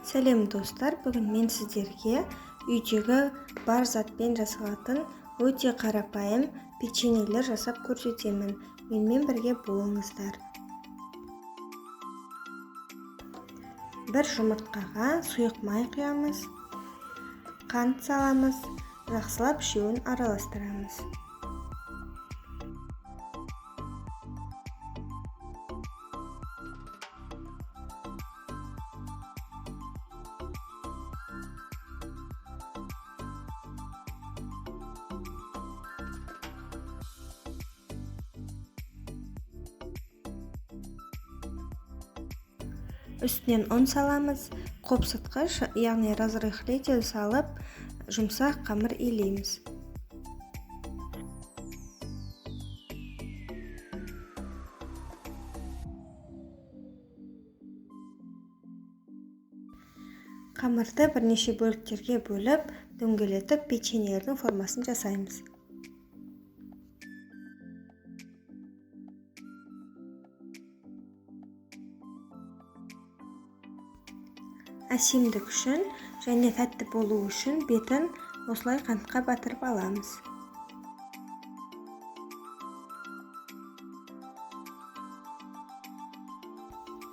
Сәлем, достар! Бүгін мен сіздерге үйдегі бар затпен жасалатын өте қарапайым печеньелер жасап көрсетемін. Менімен бірге болыңыздар. Бір жұмыртқаға сұйық май құямыз, қант саламыз, жақсылап үшеуін араластырамыз. Үстінен ұн саламыз, қопсытқыш, яғни разрыхлитель салып, жұмсақ қамыр илейміз. Қамырды бірнеше бөліктерге бөліп, дөңгелетіп печеньелердің формасын жасаймыз. Әсемдік үшін және тәтті болу үшін бетін осылай қантқа батырып аламыз.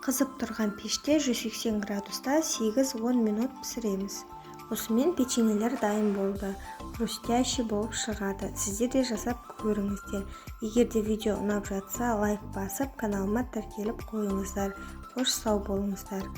Қызып тұрған пеште 180 градуста 8-10 минут пісіреміз. Осымен печеньелер дайын болды. Хрустящий болып шығады. Сіздер де жасап көріңіздер. Егер де видео ұнап жатса, лайк басып, каналыма тіркеліп қойыңыздар. Қош, сау болыңыздар.